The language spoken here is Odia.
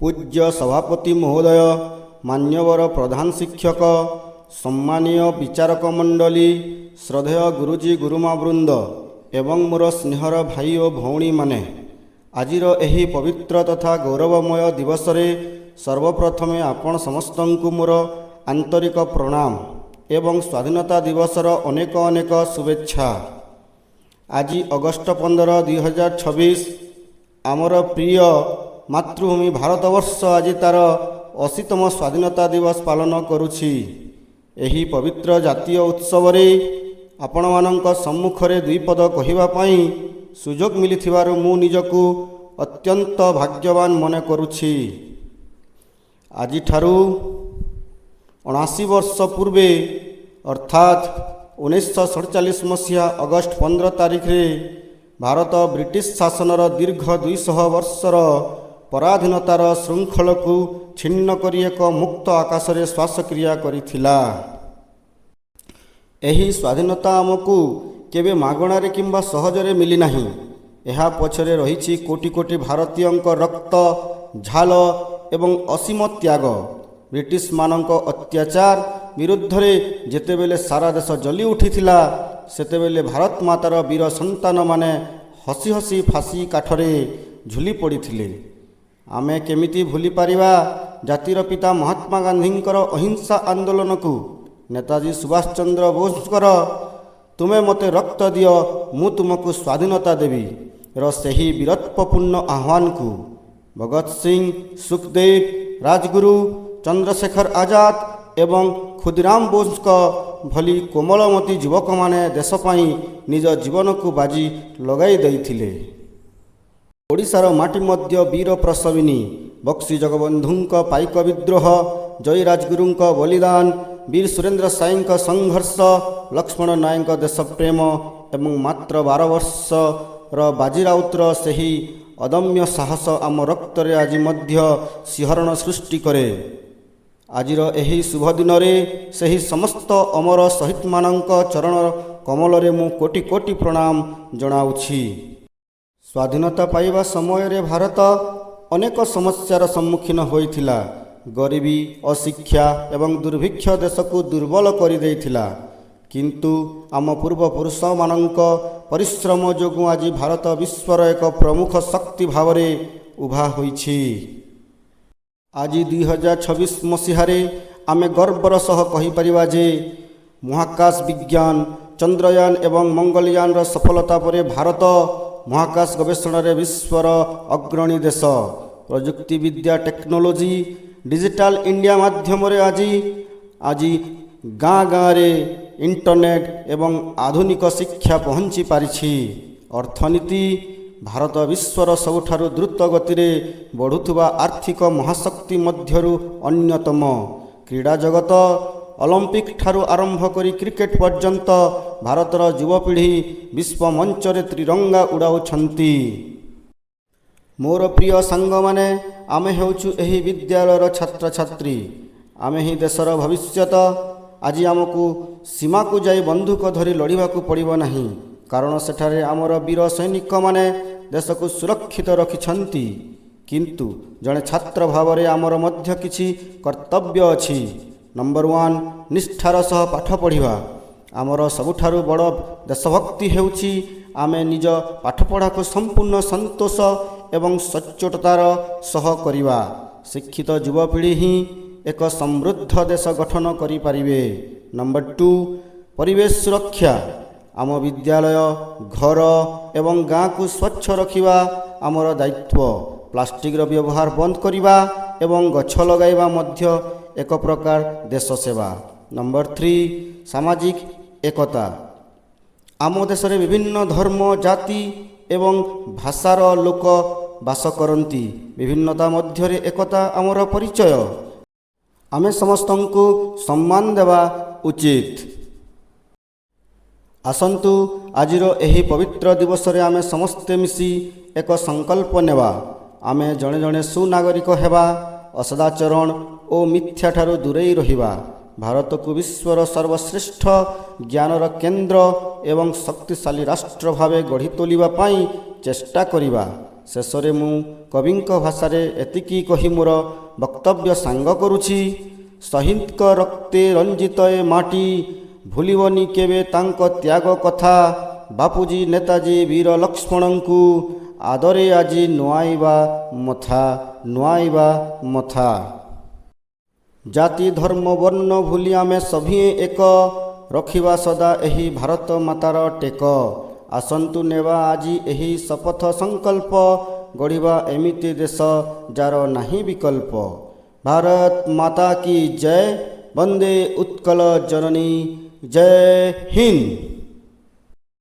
ପୂଜ୍ୟ ସଭାପତି ମହୋଦୟ, ମାନ୍ୟବର ପ୍ରଧାନ ଶିକ୍ଷକ, ସମ୍ମାନୀୟ ବିଚାରକ ମଣ୍ଡଳୀ, ଶ୍ରଦ୍ଧେୟ ଗୁରୁଜୀ ଗୁରୁମା ବୃନ୍ଦ ଏବଂ ମୋର ସ୍ନେହର ଭାଇ ଓ ଭଉଣୀମାନେ, ଆଜିର ଏହି ପବିତ୍ର ତଥା ଗୌରବମୟ ଦିବସରେ ସର୍ବପ୍ରଥମେ ଆପଣ ସମସ୍ତଙ୍କୁ ମୋର ଆନ୍ତରିକ ପ୍ରଣାମ ଏବଂ ସ୍ୱାଧୀନତା ଦିବସର ଅନେକ ଅନେକ ଶୁଭେଚ୍ଛା। ଆଜି ଅଗଷ୍ଟ 15, 2026। ଆମର ପ୍ରିୟ ମାତୃଭୂମି ଭାରତବର୍ଷ ଆଜି ତାର 80ତମ ସ୍ୱାଧୀନତା ଦିବସ ପାଳନ କରୁଛି। ଏହି ପବିତ୍ର ଜାତୀୟ ଉତ୍ସବରେ ଆପଣମାନଙ୍କ ସମ୍ମୁଖରେ ଦୁଇ ପଦ କହିବା ପାଇଁ ସୁଯୋଗ ମିଳିଥିବାରୁ ମୁଁ ନିଜକୁ ଅତ୍ୟନ୍ତ ଭାଗ୍ୟବାନ ମନେ କରୁଛି। ଆଜିଠାରୁ 79 ବର୍ଷ ପୂର୍ବେ, ଅର୍ଥାତ୍ 1947 ମସିହା ଅଗଷ୍ଟ 15 ତାରିଖରେ ଭାରତ ବ୍ରିଟିଶ ଶାସନର ଦୀର୍ଘ 200 ବର୍ଷର ପରାଧୀନତାର ଶୃଙ୍ଖଳକୁ ଛିନ୍ନ କରି ଏକ ମୁକ୍ତ ଆକାଶରେ ଶ୍ୱାସକ୍ରିୟା କରିଥିଲା। ଏହି ସ୍ୱାଧୀନତା ଆମକୁ କେବେ ମାଗଣାରେ କିମ୍ବା ସହଜରେ ମିଳିନାହିଁ। ଏହା ପଛରେ ରହିଛି କୋଟି କୋଟି ଭାରତୀୟଙ୍କ ରକ୍ତ, ଝାଳ ଏବଂ ଅସୀମ ତ୍ୟାଗ। ବ୍ରିଟିଶମାନଙ୍କ ଅତ୍ୟାଚାର ବିରୁଦ୍ଧରେ ଯେତେବେଳେ ସାରା ଦେଶ ଜଳି ଉଠିଥିଲା, ସେତେବେଳେ ଭାରତ ମାତାର ବୀର ସନ୍ତାନମାନେ ହସି ହସି ଫାଶୀ କାଠରେ ଝୁଲି ପଡ଼ିଥିଲେ। ଆମେ କେମିତି ଭୁଲିପାରିବା ଜାତିର ପିତା ମହାତ୍ମା ଗାନ୍ଧୀଙ୍କର ଅହିଂସା ଆନ୍ଦୋଳନକୁ, ନେତାଜୀ ସୁଭାଷ ଚନ୍ଦ୍ର ବୋଷଙ୍କର "ତୁମେ ମୋତେ ରକ୍ତ ଦିଅ, ମୁଁ ତୁମକୁ ସ୍ୱାଧୀନତା ଦେବି" ର ସେହି ବୀରତ୍ୱପୂର୍ଣ୍ଣ ଆହ୍ୱାନକୁ, ଭଗତ ସିଂ, ସୁଖଦେବ, ରାଜଗୁରୁ, ଚନ୍ଦ୍ରଶେଖର ଆଜାଦ ଏବଂ ଖୁଦିରାମ ବୋଷଙ୍କ ଭଳି କୋମଳମତି ଯୁବକମାନେ ଦେଶ ପାଇଁ ନିଜ ଜୀବନକୁ ବାଜି ଲଗାଇ ଦେଇଥିଲେ? ଓଡ଼ିଶାର ମାଟି ମଧ୍ୟ ବୀର ପ୍ରସବିନୀ। ବକ୍ସି ଜଗବନ୍ଧୁଙ୍କ ପାଇକ ବିଦ୍ରୋହ, ଜୟୀ ରାଜଗୁରୁଙ୍କ ବଳିଦାନ, ବୀର ସୁରେନ୍ଦ୍ର ସାଏଙ୍କ ସଂଘର୍ଷ, ଲକ୍ଷ୍ମଣ ନାୟକଙ୍କ ଦେଶପ୍ରେମ ଏବଂ ମାତ୍ର 12 ବର୍ଷର ବାଜି ରାଉତର ସେହି ଅଦମ୍ୟ ସାହସ ଆମ ରକ୍ତରେ ଆଜି ମଧ୍ୟ ଶିହରଣ ସୃଷ୍ଟି କରେ। ଆଜିର ଏହି ଶୁଭ ଦିନରେ ସେହି ସମସ୍ତ ଅମର ଶହୀଦମାନଙ୍କ ଚରଣ କମଳରେ ମୁଁ କୋଟି କୋଟି ପ୍ରଣାମ ଜଣାଉଛି। ସ୍ୱାଧୀନତା ପାଇବା ସମୟରେ ଭାରତ ଅନେକ ସମସ୍ୟାର ସମ୍ମୁଖୀନ ହୋଇଥିଲା। ଗରିବୀ, ଅଶିକ୍ଷା ଏବଂ ଦୁର୍ଭିକ୍ଷ ଦେଶକୁ ଦୁର୍ବଳ କରିଦେଇଥିଲା। କିନ୍ତୁ ଆମ ପୂର୍ବପୁରୁଷମାନଙ୍କ ପରିଶ୍ରମ ଯୋଗୁଁ ଆଜି ଭାରତ ବିଶ୍ୱର ଏକ ପ୍ରମୁଖ ଶକ୍ତି ଭାବରେ ଉଭା ହୋଇଛି। ଆଜି 2026 ମସିହାରେ ଆମେ ଗର୍ବର ସହ କହିପାରିବା ଯେ ମହାକାଶ ବିଜ୍ଞାନ, ଚନ୍ଦ୍ରୟାନ ଏବଂ ମଙ୍ଗଳୟାନର ସଫଳତା ପରେ ଭାରତ ମହାକାଶ ଗବେଷଣାରେ ବିଶ୍ୱର ଅଗ୍ରଣୀ ଦେଶ। ପ୍ରଯୁକ୍ତିବିଦ୍ୟା, ଟେକ୍ନୋଲୋଜି, ଡିଜିଟାଲ ଇଣ୍ଡିଆ ମାଧ୍ୟମରେ ଆଜି ଗାଁ ଗାଁରେ ଇଣ୍ଟରନେଟ୍ ଏବଂ ଆଧୁନିକ ଶିକ୍ଷା ପହଞ୍ଚି ପାରିଛି। ଅର୍ଥନୀତି, ଭାରତ ବିଶ୍ୱର ସବୁଠାରୁ ଦ୍ରୁତ ଗତିରେ ବଢ଼ୁଥିବା ଆର୍ଥିକ ମହାଶକ୍ତି ମଧ୍ୟରୁ ଅନ୍ୟତମ। କ୍ରୀଡ଼ା ଜଗତ, ଅଲମ୍ପିକ୍ ଠାରୁ ଆରମ୍ଭ କରି କ୍ରିକେଟ ପର୍ଯ୍ୟନ୍ତ ଭାରତର ଯୁବପିଢ଼ି ବିଶ୍ୱ ମଞ୍ଚରେ ତ୍ରିରଙ୍ଗା ଉଡ଼ାଉଛନ୍ତି। ମୋର ପ୍ରିୟ ସାଙ୍ଗମାନେ, ଆମେ ହେଉଛୁ ଏହି ବିଦ୍ୟାଳୟର ଛାତ୍ରଛାତ୍ରୀ। ଆମେ ହିଁ ଦେଶର ଭବିଷ୍ୟତ। ଆଜି ଆମକୁ ସୀମାକୁ ଯାଇ ବନ୍ଧୁକ ଧରି ଲଢ଼ିବାକୁ ପଡ଼ିବ ନାହିଁ, କାରଣ ସେଠାରେ ଆମର ବୀର ସୈନିକମାନେ ଦେଶକୁ ସୁରକ୍ଷିତ ରଖିଛନ୍ତି। କିନ୍ତୁ ଜଣେ ଛାତ୍ର ଭାବରେ ଆମର ମଧ୍ୟ କିଛି କର୍ତ୍ତବ୍ୟ ଅଛି। ନମ୍ବର 1, ନିଷ୍ଠାର ସହ ପାଠ ପଢ଼ିବା। ଆମର ସବୁଠାରୁ ବଡ଼ ଦେଶଭକ୍ତି ହେଉଛି ଆମେ ନିଜ ପାଠପଢ଼ାକୁ ସମ୍ପୂର୍ଣ୍ଣ ସନ୍ତୋଷ ଏବଂ ସଚ୍ଚୋଟତାର ସହ କରିବା। ଶିକ୍ଷିତ ଯୁବପିଢ଼ି ହିଁ ଏକ ସମୃଦ୍ଧ ଦେଶ ଗଠନ କରିପାରିବେ। ନମ୍ବର 2, ପରିବେଶ ସୁରକ୍ଷା। ଆମ ବିଦ୍ୟାଳୟ, ଘର ଏବଂ ଗାଁକୁ ସ୍ୱଚ୍ଛ ରଖିବା ଆମର ଦାୟିତ୍ୱ। ପ୍ଲାଷ୍ଟିକର ବ୍ୟବହାର ବନ୍ଦ କରିବା ଏବଂ ଗଛ ଲଗାଇବା ମଧ୍ୟ ଏକ ପ୍ରକାର ଦେଶ ସେବା। ନମ୍ବର 3, ସାମାଜିକ ଏକତା। ଆମ ଦେଶରେ ବିଭିନ୍ନ ଧର୍ମ, ଜାତି ଏବଂ ଭାଷାର ଲୋକ ବାସ କରନ୍ତି। ବିଭିନ୍ନତା ମଧ୍ୟରେ ଏକତା ଆମର ପରିଚୟ। ଆମେ ସମସ୍ତଙ୍କୁ ସମ୍ମାନ ଦେବା ଉଚିତ। ଆସନ୍ତୁ, ଆଜିର ଏହି ପବିତ୍ର ଦିବସରେ ଆମେ ସମସ୍ତେ ମିଶି ଏକ ସଂକଳ୍ପ ନେବା। ଆମେ ଜଣେ ଜଣେ ସୁନାଗରିକ ହେବା, ଅସଦାଚରଣ ଓ ମିଥ୍ୟାଠାରୁ ଦୂରେଇ ରହିବା, ଭାରତକୁ ବିଶ୍ୱର ସର୍ବଶ୍ରେଷ୍ଠ ଜ୍ଞାନର କେନ୍ଦ୍ର ଏବଂ ଶକ୍ତିଶାଳୀ ରାଷ୍ଟ୍ର ଭାବେ ଗଢ଼ି ତୋଳିବା ପାଇଁ ଚେଷ୍ଟା କରିବା। ଶେଷରେ ମୁଁ କବିଙ୍କ ଭାଷାରେ ଏତିକି କହି ମୋର ବକ୍ତବ୍ୟ ସାଙ୍ଗ କରୁଛି। ଶହୀଦଙ୍କ ରକ୍ତେ ରଞ୍ଜିତ ଏ ମାଟି, ଭୁଲିବନି କେବେ ତାଙ୍କ ତ୍ୟାଗ କଥା। ବାପୁଜୀ, ନେତାଜୀ, ବୀର ଲକ୍ଷ୍ମଣଙ୍କୁ ଆଦରେ ଆଜି ନୁଆଁଇବା ମଥା, ନୁଆଁଇବା ମଥା। ଜାତି ଧର୍ମ ବର୍ଣ୍ଣ ଭୁଲି ଆମେ ସଭିଏଁ ଏକ, ରଖିବା ସଦା ଏହି ଭାରତ ମାତାର ଟେକ। ଆସନ୍ତୁ ନେବା ଆଜି ଏହି ଶପଥ ସଂକଳ୍ପ, ଗଢ଼ିବା ଏମିତି ଦେଶ ଯାର ନାହିଁ ବିକଳ୍ପ। ଭାରତ ମାତା କି ଜୟ, ବନ୍ଦେ ଉତ୍କଳ ଜନନୀ, ଜୟ ହିନ୍ଦ।